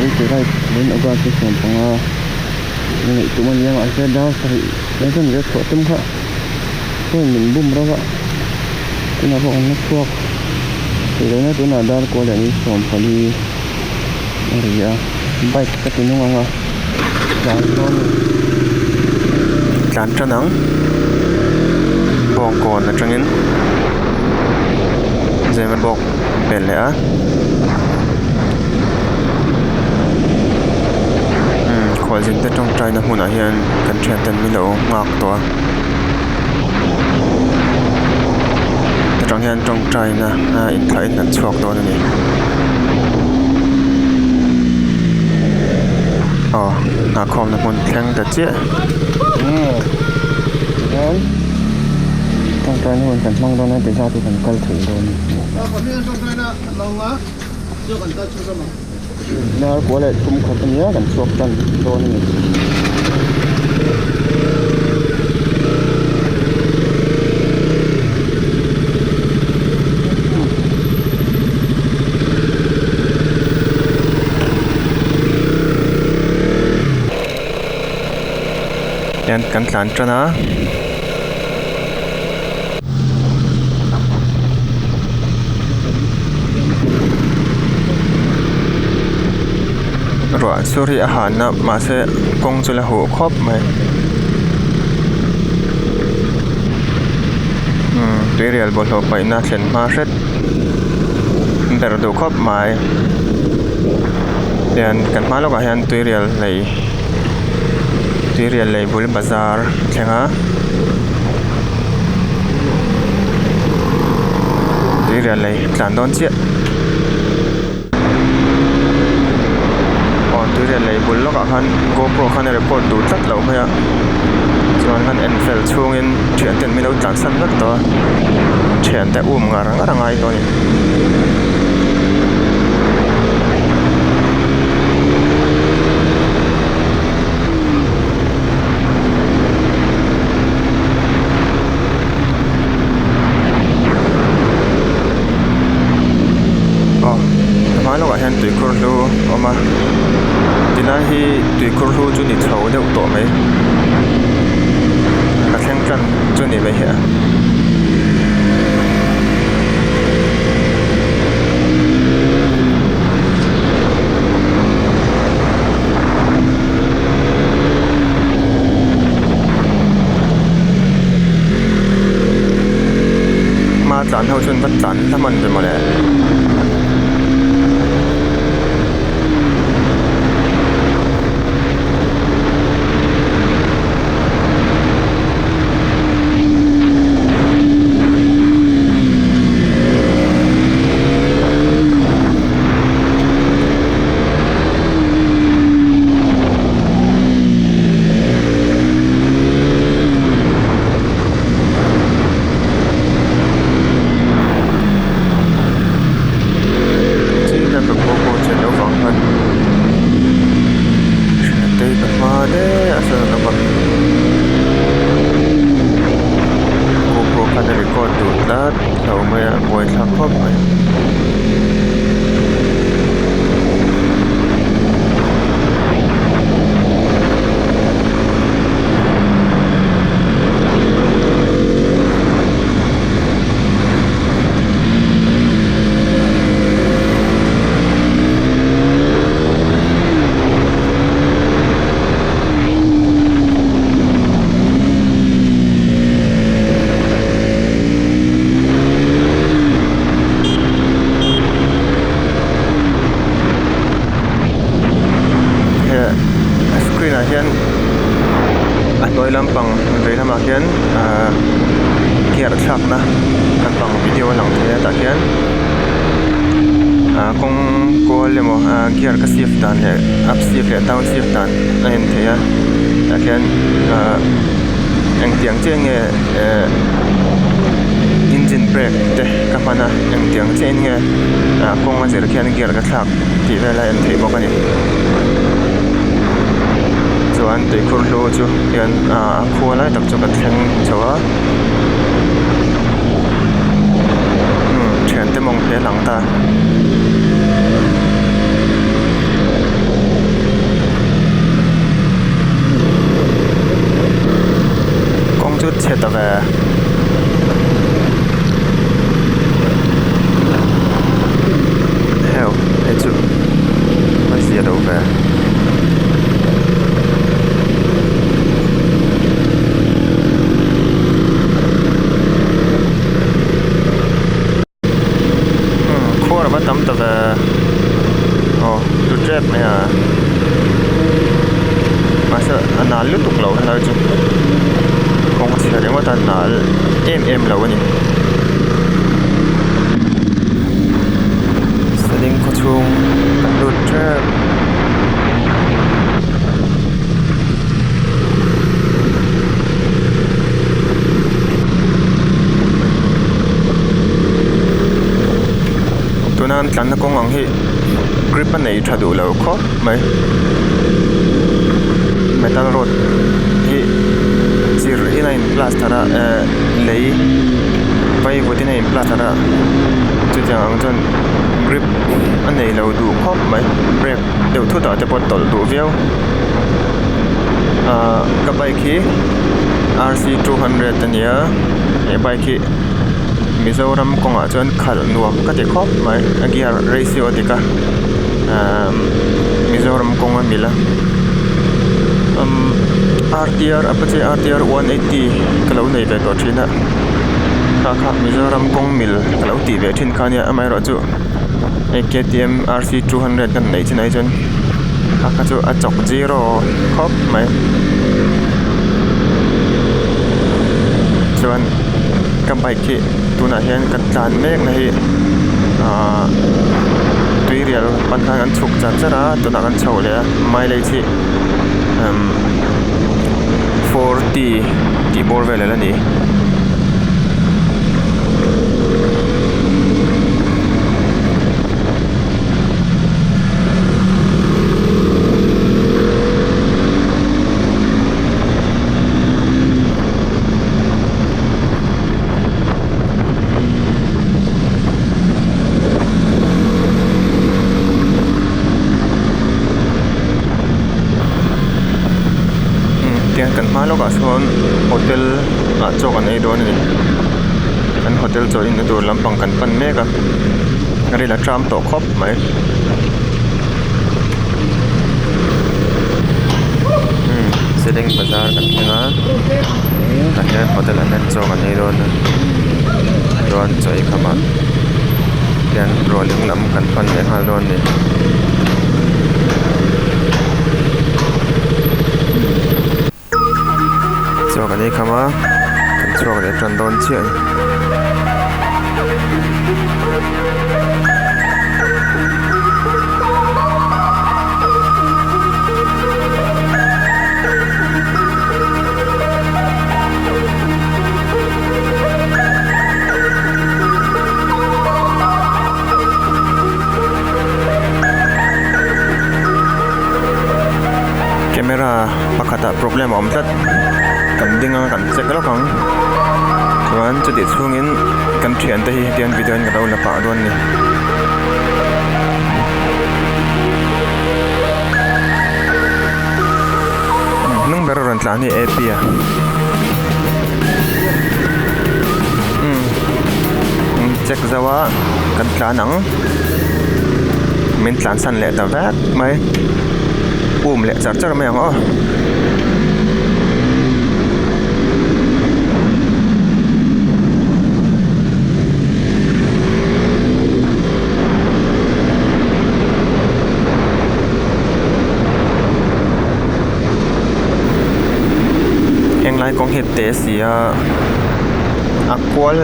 Ready to ride vawiin August ni 15 a neih tum a nia mahse dar sarih vel chuan riak chhuah tum kha chuan min bum reuh a tunah pawh kan la chhuak thei lo nia tunah dar kual leh ni 14 a ri a bike ka ti nung ang a tlan dawn a ni. Tlan tan ang bawngkawn atangin Zemabawk pel leh a umm khualzin te tawngtai na hmunah hian kan thian ten min lo nghak tawh a atang hian tawngtai na a inthlah in an chhuak dawn a ni aw nghahkhawm na hmun thleng ta chiah. Umm tihian tawngtai na hun kan hmang dawn a ti zat hi kan kal thei dawn a ni. Dar kua leh thum khat a nia kan chhuak tan dawn a ni. Hian kan tlan tan a. Ruah sur hi a han a mahse kawng chu la huh khawp mai umm tuirial bawlhhlawh paihna thlen hma hret ber duh khawp mai hian kan hma lawkah hian tuirial lei tuirial lei bul bazar a thleng a. Tuirial lei tlan dawn chiah aw tuirial lei bul lawkah khan gopro khan a record duh tlat lo mai a chuan kan en fel chhungin thian ten min lo tlan san vek tawh a thian te um ngar ngar a ngai tawh a ni. Aw hma lawkah hian tuikhur hlu a awm a tilai hi tuikhur hlu chu ni chho deuh tawh mai ka thleng tan chu ni mai hi a. Hma tlan ho chuan va tlan hla hman ve mawle. Record duh tlat lo mai a buaithlak khawp mai. He screen ah hian a hnuai lampang vei lamah hian ahh gear thlakna lampang video a lang thei a tah hian ahh kawng kual emaw ahh gear ka shift dan leh up shift leh down shift dan a en theih a tah hian ahh engtiang chiah nge ehh engine brake te ka hman a engtiang chiah in nge ah kawng a zir khian gear ka thlak tih vel a en theih bawk a ni chuan tuikhur hlu chu hian ah a khua lai tak chu ka thleng chho a umm thiante mawng hi a lang ta. ve. Heu hei chu a zia lo ve. Khuar a va tam ta ve aw tlu tep mai a mahse a nal lutuk lo helai chu kawng chhia ringawt a nal em em lo a ni seling khaw chhung kan lut tep. Tuna an tlanna kawng ang hi grip a nei tha duh lo khawp mai metal rod hi chirh in a in plaster a ehh lei vaivut in a in plaster a chutiang ang chuan grip a nei lo duh khawp mai brake deuh thut ah te pawh tawlh duh viau ahh ka bike hi rc 200 a ni a he bike hi Mizoram kawngah chuan khalh nuam ka ti khawp mai a gear ratio a dik a ahh Mizoram kawng a mil a umm rtr apache rtr 180 ka lo nei ve tawh thin a kha kha Mizoram kawng mil ka lo tih ve thin kha ania amaherawhchu hei ktm rc 200 kan neih chin ah hi chuan kha kha chu a chawk zero khawp mai chuan ka bike hi tunah hian ka tlan mek na hi ahh tuirial pan khan kan chhuk char char a tunah kan chho leh a mileage hi umm forty tih bawr vel a la ni. Tiang kan hma lawkah sawn hotel ah chaw kan ei dawn a ni kan hotel chaw inna tur lampang kan pan mek a ril a tram tawh khawp mai. Seleng bazar kan thleng a tah hian hotel ah hian chaw kan ei dawn a chuan chaw ei khamah hian ruahling lam kan pan leh nghal dawn a ni. Chaw kan ei kham a kan chhuak leh tan dawn chiah a ni. Camera pakhatah problem a awm tlat kan ding anga kan check lawk ang chuan chutih chhungin kan thiante hi hetiang video in ka lo la pah dawn a ni. Hnung ber a rawn tlan hi A_P a umm check zauh a kan tlan ang min tlan san leh ta vek mai um leh char char mai ang aw. Henglai kawng hi te si a a kual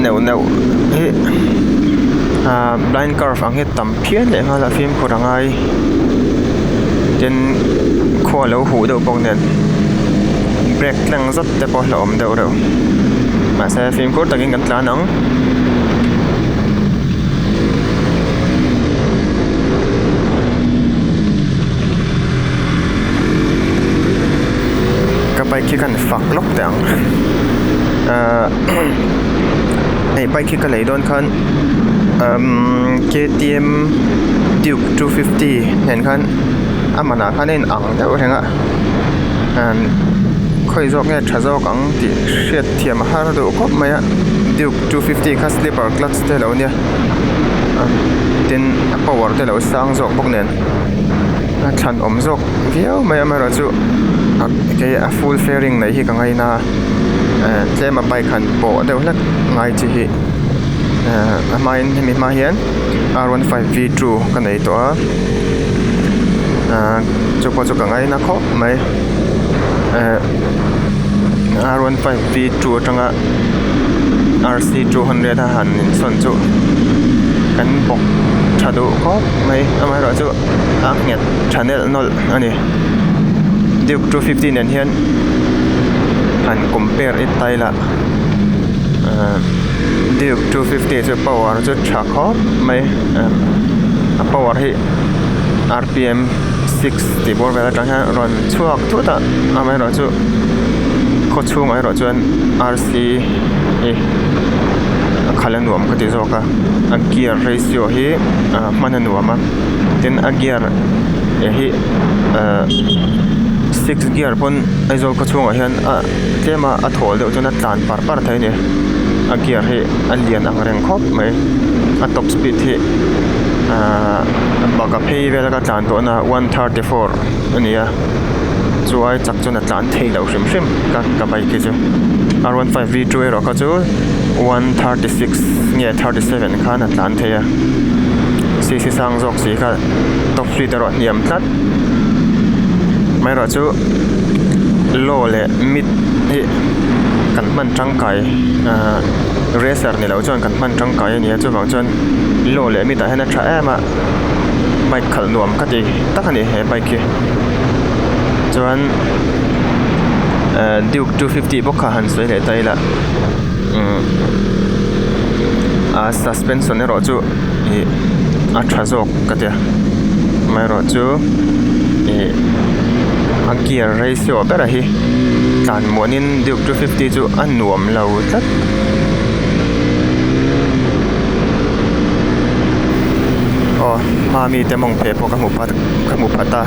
neuh neuh hi ahh blind curve ang hi tam phian leh nghal a fimkhur a ngai tin khua lo huh deuh bawk nen brake thleng zat te pawh hlauhawm deuh reuh mahse fimkhur takin kan tlan ang. Ka bike hi khan fak lawk teh ang ahh hei bike hi ka lei dawn khan umm ktm duke 250 nen khan a manah khan a in ang deuh reng a umm. Khawi zawk nge tha zawk ang tih hriat thiam a har duh khawp mai a Duke 250 kha slipper clutch te lo nia tin a power te lo sang zawk bawk nen a thlan awm zawk viau mai amaherawhchu a kei a full fairing nei hi ka ngaina a tlem a bike han pawh deuh hlek ngai chi hi a hmain hemi hma hian r one five v two ka nei tawh a chu pawh chu ka ngaina khawp mai. R one five v two atanga rc 200 a han insawn chu kan bawk tha duh khawp mai amaherawhchu a nghet tha nelh nawlh a ni Duke 250 nen hian han compare it ta ila Duke 250 chu power chu tha khawp mai a power hi rpm 6 tih bawr vel atang hian rawn chhuak thut a amaherawhchu khaw chhungah erawh chuan rc hi a khalh a nuam ka ti zawk a a gear ratio hi hman a nuam a tin a gear hi 6 gear pawn Aizawl khaw chhungah hian a tlem a a thawl deuh chuan a tlan par par thei a ni a gear hi a lian ang reng khawp mai a top speed hi baka phei vel a ka tlan tawh na 134 a ni a chuai chak chuan a tlan thei loh hrim hrim ka ka bike hi chu r 15 v 2 erawh kha chu 136 nge 37 khan a tlan thei a cc sang zawk si kha top speed erawh hniam tlat amaherawhchu low leh mid hi kan hman tangkai ahh racer ni lo chuan kan hman tangkai a ni a chuvang chuan low leh mid ah hian a tha em a bike khalh nuam ka ti tak a ni he bike hi chuan Duke 250 bawk kha han sawi leh ta ila a suspension erawh chu ih a tha zawk ka tia amaherawhchu ih a gear ratio ber hi tlan muanin Duke 250 chu a nuam lo tlat. Aw hma mite mawng pheh pawh ka hmu phat ka hmu phat a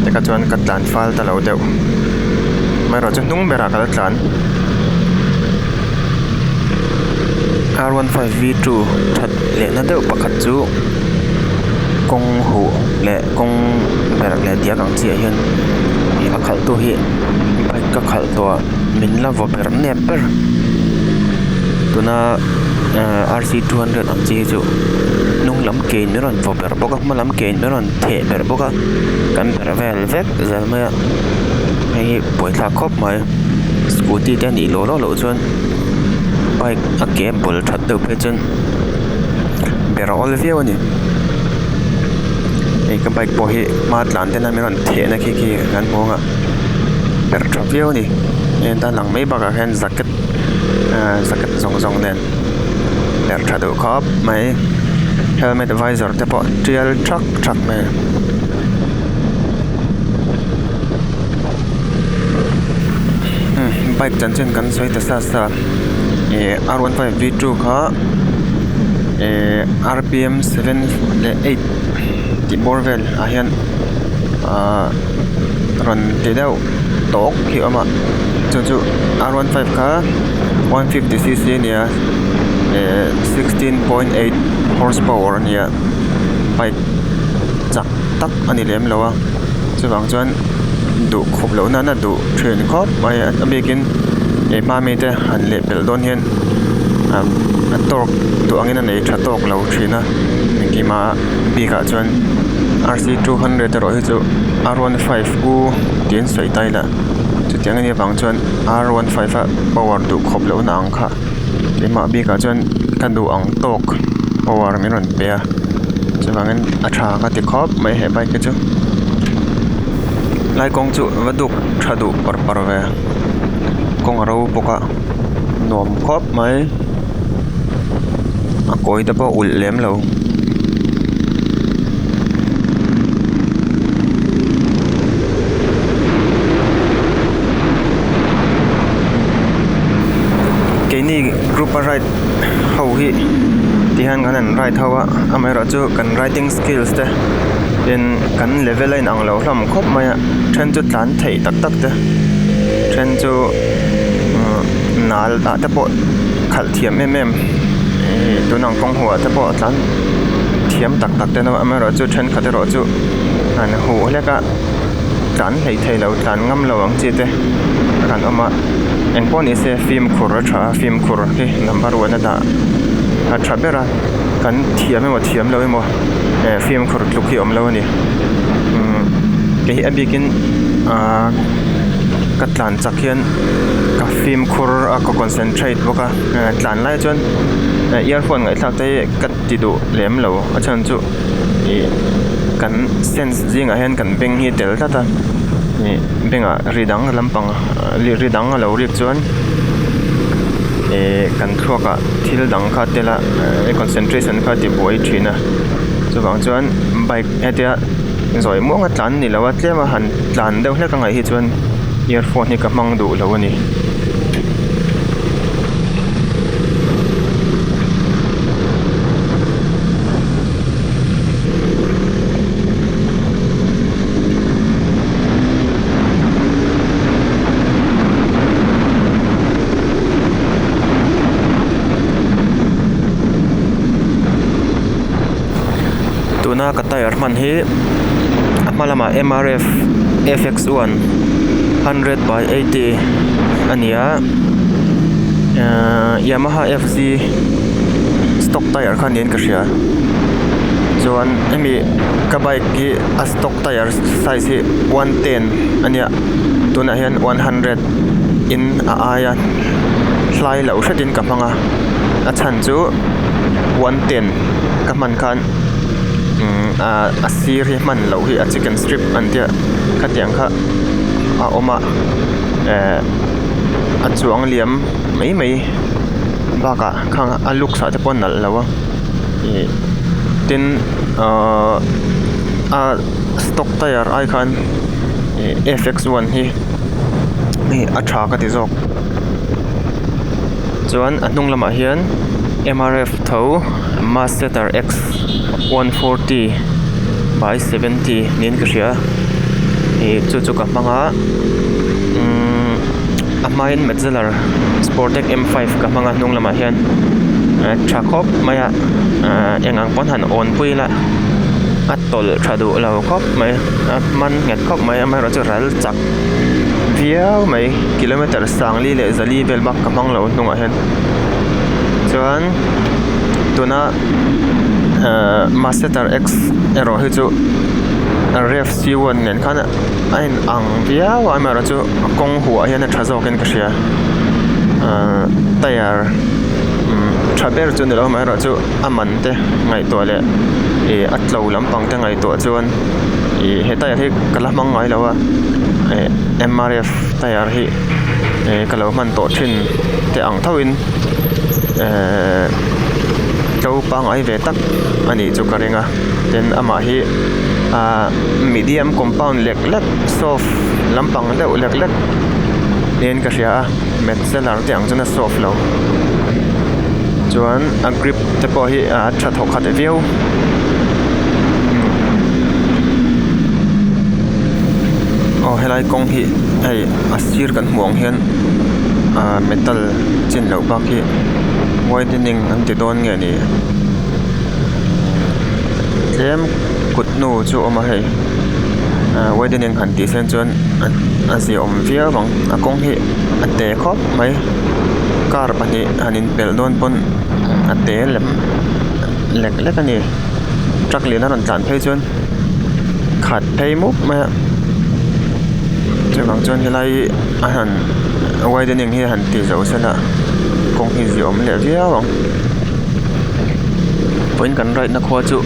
tikah chuan ka tlan fal ta lo deuh amaherawhchu hnung berah ka la tlan r 15 v 2 that lehna deuh pakhat chu kawng huh leh kawng berh leh diak ang chiah hian a khalh tu hi bike ka khalh tawh a min la vaw ber nep ber tuna rc 200 ang chi hi chu hnung lam ke in min rawn vaw ber bawk a hma lam ke in min rawn theh ber bawk a kan ber vel vek zel mai a hei hi buaithlak khawp mai scooty te anih law law loh chuan bike a ke a bul that deuh phei chuan ber a awl viau a ni hei ka bike pawh hi hma tlan ten a min rawn theh na khi khi kan hmu ang a ber tha viau a ni hei an tan lang mai bakah hian jacket jacket zawng zawng nen ber tha duh khawp mai helmet visor te pawh tial thak thak mai. Bike chanchin kan sawi ta sa sa ih r 15 v 2 kha ih rpm 7 leh 8 tih bawr vel ah hian ahh rawn ti deuh tawk hi a awm a chu chu r 15 kha 150 cc a ni a ih 16.8 horse power a ni a bike chak tak a ni lem lo a chuvang chuan duh khawp loh nana duh thin khawp mai a a bikin ih hma mite han leh pelh dawn hian a tawk duh angin a nei tha tawk lo thin a engkima bikah chuan rc 200 erawh hi chu r 15 u tih an sawi ta ila chutiang a nih avang chuan r 15 a power duh khawp loh na ang kha keimah bikah chuan ka duh ang tawk power min rawn pe a chuvangin a tha ka ti khawp mai he bike hi chu lai kawng chu va duk tha duh par par ve kawng a ro bawk a nuam khawp mai a kawi te pawh ulh lem lo. Keini group a ride ho hi ti hian kan han ride ho a amaherawhchu kan riding skills te in kan level a inang lo hlawm khawp mai a then chu tlan theih tak tak te. Then chu nal ah te pawh khalh thiam em em ihh tun ang kawng huh ah te pawh a tlan thiam tak tak te an awm a amaherawhchu thenkhat erawh chu an huh hlek a tlan hlei thei lo tlan ngam lo ang chi te an awm a engpawh ni se fimkhur a tha a fimkhur hi number one a dah a tha ber a kan thiam emaw thiam lo emaw eh fimkhur tluk hi a awm lo a ni umm kei hi a bikin ahh ka tlan chak hian ka fimkhur a ka concentrate bawk a tlan lai chuan earphone ngaihthlak te hi ka ti duh lem lo a chhan chu ih kan sense zingah hian kan beng hi a tel tlat a ih bengah ri dang lampang ri dang a lo rik chuan ih kan thluakah thil dang kha a tel a concentration kha a ti buai thin a chuvang chuan bike hetia zawi muang a tlan ni lo a tlem a han tlan deuh hlek a ngaih hi chuan earphone hi ka hmang duh lo a ni. Tuna ka tyre hman hi a hma lamah M R F F X one hundred by eighty a ni a ehh Yamaha F Z stock tyre kha niin ka hria chuan hemi ka bike hi a stock tyre size hi one ten a nia tunah hian one hundred in a aia hlai loh hretin ka hmang a a chhan chu one ten ka hman khan umm a sir hi hman loh hi a chicken strip an tia khatiang kha a awm a ehh a chuang liam mai mai bakah khang a looks ah te pawh a nalh lo a ih tin ahh a stock tyre ai khan ih f x one hi hei a tha ka ti zawk chuan a hnung lamah hian M R F tho maseter x one forty by seventy niin ka hria ih chu chu ka hmang a umm a hmain metzeler sportec m five ka hmang a hnung lamah hian tha khawp mai a eng ang pawn han awn pui ila a tawlh tha duh lo khawp mai a man nghet khawp mai amaherawhchu ral chak viau mai kilometer sangli leh zali vel bak ka hmang lo hnungah hian chuan tuna ehh maseter x erawh hi chu ref c one nen khan a in ang viau a amaherawhchu kawng huah hian a tha zawk in ka hria ahh tyre tha ber chu ni lo amaherawhchu a man te ngaihtuah leh ih a tlo lampang te ngaihtuah chuan ih he tyre hi ka la hmang ngai lo a eh M R F tyre hi eh ka lo hman tawh thin te ang tho in ehh tlo pangngai ve tak a nih chu ka ring a tin amah hi ahh medium compound lek lek soft lampang deuh lek lek niin ka hria a metzeler te ang chuan a soft lo chuan a grip te pawh hi a tha thawk khat viau. Aw helai kawng hi hei a sir kan hmuh ang hian ahh metal chin loh bak hi widening an ti dawn nge ni tlem kut hnu chu a awm a hei ahh widening han tih sen chuan a ziaawm viau ang a kawng hi a te khawp mai car pahnih han inpelh dawn pawn a te lem lek lek a ni truck lian a rawn tlan phei chuan khat phei mup mai a chuvang chuan helai hi a han widening hi a han ti zo sela kawng hi ziaawm leh viau ang vawiin kan ride na khua chu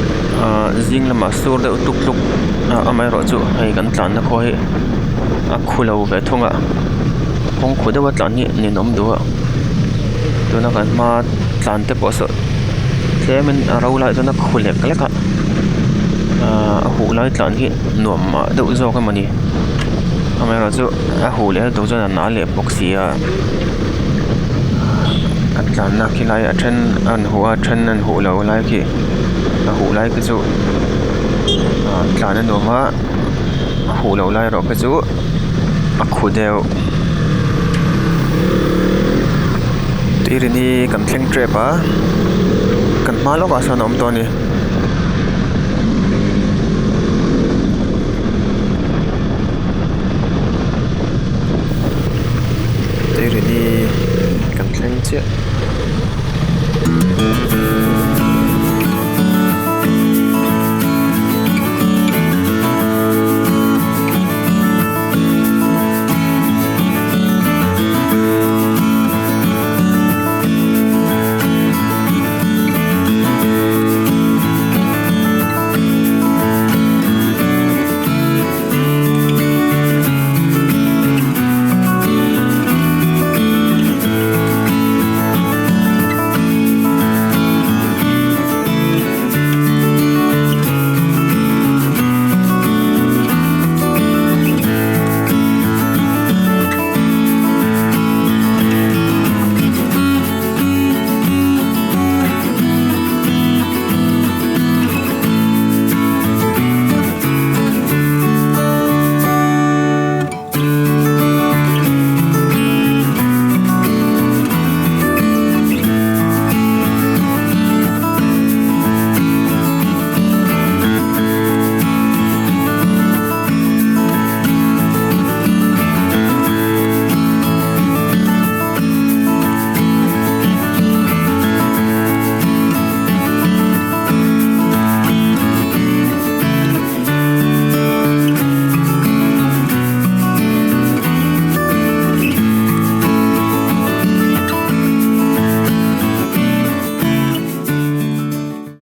ahh zing lamah sur deuh tluk tluk a amaherawhchu hei kan tlanna khua hi a khu lo ve thung a kawng khu deuha tlan hi ninawm duh a tuna kan hma tlan te pawh saw tlemin a ro lai chuan a khu lek lek a ahh a huh lai tlan hi nuam mah deuh zawk emaw ni amaherawhchu a huh leh lutuk chuan a na leh bawk si a an tlanna khi lai a then an huh a then an huh lo lai khi a huh lai khi chu ah tlan a nuam a a huh loh lai erawh khi chu a khu deuh. Tuirini kan thleng tep a kan hma lawkah sawn a awm tawh a ni.